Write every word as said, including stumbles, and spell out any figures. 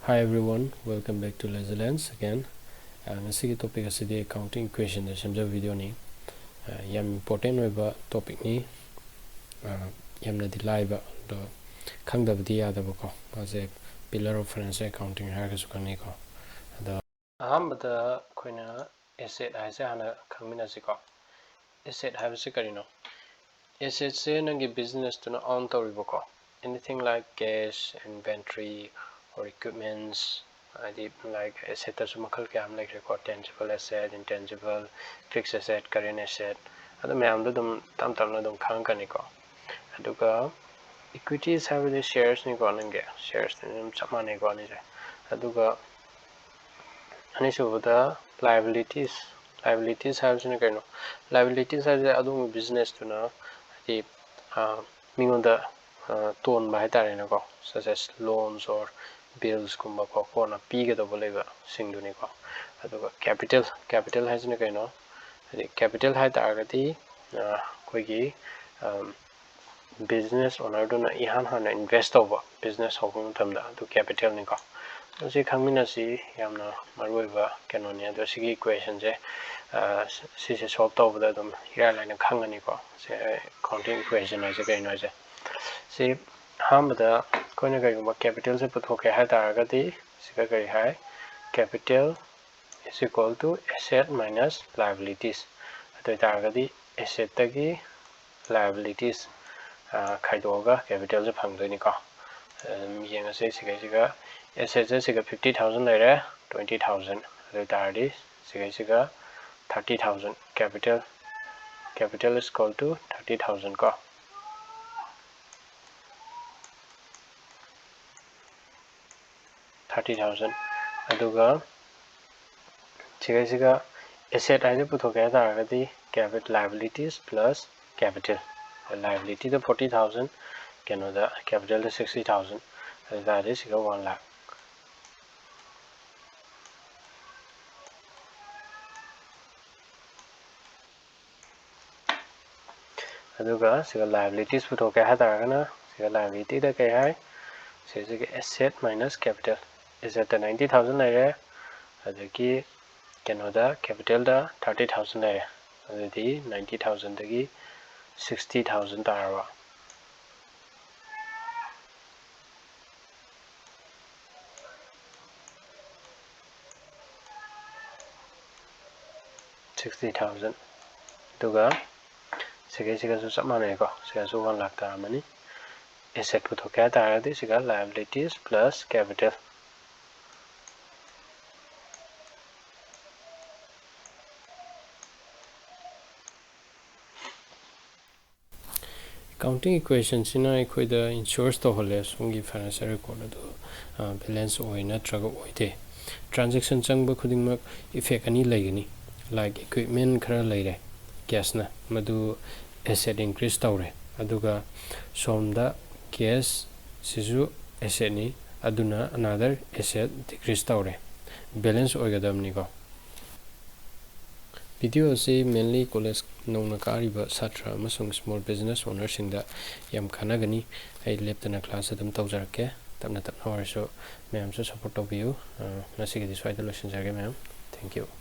Hi everyone, welcome back to Lazy Lens again. Uh, ꯉꯁꯤꯒꯤ topic ꯑꯁꯤꯗꯤ accounting equationꯗ ꯁꯦꯝꯖꯕ videoꯅꯤ꯫ Uh, ꯌꯥꯝ important ꯑꯣꯏꯕ topicꯅꯤ꯫ Uh, ꯌꯥꯝꯅꯗꯤ ꯂꯥꯏꯕ, ꯑꯗꯣ ꯈꯪꯗꯕꯗꯤ ꯌꯥꯗꯕꯀꯣ꯫ ꯃꯥꯁꯦ pillar of financial accounting ꯍꯥꯏꯔꯒꯁꯨ ꯈꯪꯅꯩꯀꯣ꯫ ꯑꯗꯣ ꯑꯍꯥꯟꯕꯗ ꯑꯩꯈꯣꯏꯅ asset ꯍꯥꯏꯁꯦ ꯍꯥꯟꯅ ꯈꯪꯃꯤꯟꯅꯁꯤꯀꯣ꯫ Asset ꯍꯥꯏꯕꯁꯤ ꯀꯔꯤꯅꯣ? Assetꯁꯦ ꯅꯪꯒꯤ businessꯇꯨꯅ own ꯇꯧꯔꯤꯕꯀꯣ, anything like cash, inventory or equipments, ꯍꯥꯏꯗꯤ like assetꯇꯁꯨ ꯃꯈꯜ ꯀꯌꯥ ꯑꯃ ꯂꯩꯈ꯭ꯔꯦꯀꯣ, tangible asset, intangible, fixed asset, current asset, ꯑꯗꯨ ꯃꯌꯥꯝꯗꯣ ꯑꯗꯨꯝ ꯇꯞ ꯇꯞꯅ ꯑꯗꯨꯝ ꯈꯪꯉꯛꯀꯅꯤꯀꯣ꯫ ꯑꯗꯨꯒ equities ꯍꯥꯏꯕꯗꯤ sharesꯅꯤꯀꯣ, ꯅꯪꯒꯤ sharesꯇꯨꯅ ꯑꯗꯨꯝ ꯆꯞ ꯃꯥꯟꯅꯩꯀꯣ ꯑꯅꯤꯁꯦ꯫ ꯑꯗꯨꯒ ꯑꯅꯤꯁꯨꯕꯗ liabilities, liabilities ꯍꯥꯏꯕꯁꯤꯅ ꯀꯩꯅꯣ? Liabilities ꯍꯥꯏꯕꯁꯦ ꯑꯗꯣꯝꯒꯤ businessꯇꯨꯅ ꯍꯥꯏꯗꯤ, ꯑ, ꯃꯤꯉꯣꯟꯗ, ꯑ, ꯇꯣꯟꯕ ꯍꯥꯏꯇꯥꯔꯦꯅꯦꯀꯣ, such as loans or billsꯀꯨꯝꯕꯀꯣ, ꯀꯣꯟꯅ ꯄꯤꯒꯗꯧꯕ ꯂꯩꯕꯁꯤꯡꯗꯨꯅꯤꯀꯣ꯫ ꯑꯗꯨꯒ capital, capital ꯍꯥꯏꯁꯤꯅ ꯀꯩꯅꯣ? ꯍꯥꯏꯗꯤ capital ꯍꯥꯏ ꯇꯥꯔꯒꯗꯤ, ꯑ, ꯑꯩꯈꯣꯏꯒꯤ, ꯑꯝ, business ownerꯗꯨꯅ ꯏꯍꯥꯟ ꯍꯥꯟꯅ invest ꯇꯧꯕ business ꯍꯧꯕ ꯃꯇꯝꯗ, ꯑꯗꯨ capitalꯅꯤꯀꯣ꯫ ꯑꯗꯣ ꯁꯤ ꯈꯪꯃꯤꯟꯅꯁꯤ, ꯌꯥꯝꯅ ꯃꯔꯨꯑꯣꯏꯕ ꯀꯩꯅꯣꯅꯤ꯫ ꯑꯗꯣ ꯁꯤꯒꯤ equationꯁꯦ, ꯑ, ꯁꯤꯁꯦ solve ꯇꯧꯕꯗ ꯑꯗꯨꯝ ꯏꯔꯥꯏ ꯂꯥꯏꯅ ꯈꯪꯒꯅꯤꯀꯣ꯫ ꯁꯤ accounting equation ꯍꯥꯏꯁꯦ ꯀꯩꯅꯣ ꯍꯥꯏꯁꯦ꯫ ꯁꯤ ꯑꯍꯥꯟꯕꯗ ꯑꯩꯈꯣꯏꯅ ꯀꯩꯒꯨꯝꯕ capitalꯁꯦ ꯄꯨꯊꯣꯛꯀꯦ ꯍꯥꯏ ꯇꯥꯔꯒꯗꯤ ꯁꯤꯗ ꯀꯔꯤ ꯍꯥꯏ? Capital is equal to asset minus liabilities꯫ ꯑꯗꯨ ꯑꯣꯏ ꯇꯥꯔꯒꯗꯤ assetꯇꯒꯤ liabilities, ꯑ, ꯈꯥꯏꯗꯣꯛꯑꯒ capitalꯁꯦ ꯐꯪꯗꯣꯏꯅꯤꯀꯣ꯫ ꯑꯗꯨꯝ ꯌꯦꯡꯉꯁꯦ, ꯁꯤꯒꯩꯁꯤꯒ assetꯁꯦ ꯁꯤꯒ fifty thousand ꯂꯩꯔꯦ, twenty thousand꯫ ꯑꯗꯨ ꯑꯣꯏ ꯇꯥꯔꯗꯤ ꯁꯤꯒꯩꯁꯤꯒ thirty thousand, capital, capital is equal to thirty thousand ꯀꯣ꯫ Thirty thousand꯫ ꯑꯗꯨꯒ ꯁꯤꯒꯩꯁꯤꯒ asset ꯍꯥꯏꯁꯦ ꯄꯨꯊꯣꯛꯀꯦ ꯍꯥꯏ ꯇꯥꯔꯒꯗꯤ capital, liabilities plus capital꯫ Liabilityꯗ forty thousand, ꯀꯩꯅꯣꯗ capitalꯗ sixty thousand, ꯑꯗꯨ ꯇꯥꯔꯗꯤ ꯁꯤꯒ one lakh꯫ ꯑꯗꯨꯒ ꯁꯤꯒ liabilities ꯄꯨꯊꯣꯛꯀꯦ ꯍꯥꯏ ꯇꯥꯔꯒꯅ ꯁꯤꯒ liabilityꯗ ꯀꯩ ꯍꯥꯏ? ꯁꯤꯁꯤꯒ asset minus capital꯫ Assetꯇ ninety thousand ꯂꯩꯔꯦ, ꯑꯗꯒꯤ ꯀꯩꯅꯣꯗ capitalꯗ thirty thousand ꯂꯩꯔꯦ꯫ ꯑꯗꯨꯗꯤ ninety thousandꯗꯒꯤ sixty thousand ꯇꯥꯔꯕ꯫ Sixty thousand꯫ ꯑꯗꯨꯒ ꯁꯤꯒꯩꯁꯤꯒꯁꯨ ꯆꯞ ꯃꯥꯟꯅꯩꯀꯣ, ꯁꯤꯒꯁꯨ one lakh ꯇꯥꯔꯝꯃꯅꯤ꯫ Asset ꯄꯨꯊꯣꯛꯀꯦ ꯍꯥꯏ ꯇꯥꯔꯒꯗꯤ ꯁꯤꯒ liabilities plus capital꯫ Accounting equationꯁꯤꯅ ꯑꯩꯈꯣꯏꯗ ensure ꯇꯧꯍꯜꯂꯦ ꯁꯣꯝꯒꯤ financial record ꯑꯗꯨ balance ꯑꯣꯏ ꯅꯠꯇ꯭ꯔꯒ ꯑꯣꯏꯗꯦ꯫ Transaction ꯆꯪꯕ ꯈꯨꯗꯤꯡꯃꯛ effect ꯑꯅꯤ ꯂꯩꯒꯅꯤ, like equipment ꯈꯔ ꯂꯩꯔꯦ, cashꯅ ꯃꯗꯨ asset increase ꯇꯧꯔꯦ, ꯑꯗꯨꯒ ꯁꯣꯝꯗ cash ꯁꯤꯁꯨ assetꯅꯤ, ꯑꯗꯨꯅ another asset decrease ꯇꯧꯔꯦ, balance ꯑꯣꯏꯒꯗꯕꯅꯤꯀꯣ꯫ Video ꯑꯁꯤ mainly college ꯅꯧꯅ ꯀꯥꯔꯤꯕ ꯁꯥꯇ꯭ꯔ ꯑꯃꯁꯨꯡ small business ownerꯁꯤꯡꯗ ꯌꯥꯝ ꯀꯥꯟꯅꯒꯅꯤ꯫ ꯑꯩ ꯂꯦꯞꯇꯅ class ꯑꯗꯨꯝ ꯇꯧꯖꯔꯛꯀꯦ, ꯇꯞꯅ ꯇꯞꯅ ꯑꯣꯏꯔꯁꯨ꯫ ꯃꯌꯥꯝꯁꯨ support ꯇꯧꯕꯤꯌꯨ꯫ ꯉꯁꯤꯒꯤꯗꯤ ꯁ꯭ꯋꯥꯏꯗ ꯂꯣꯏꯁꯤꯟꯖꯔꯒꯦ ꯃꯌꯥꯝ꯫ Thank you꯫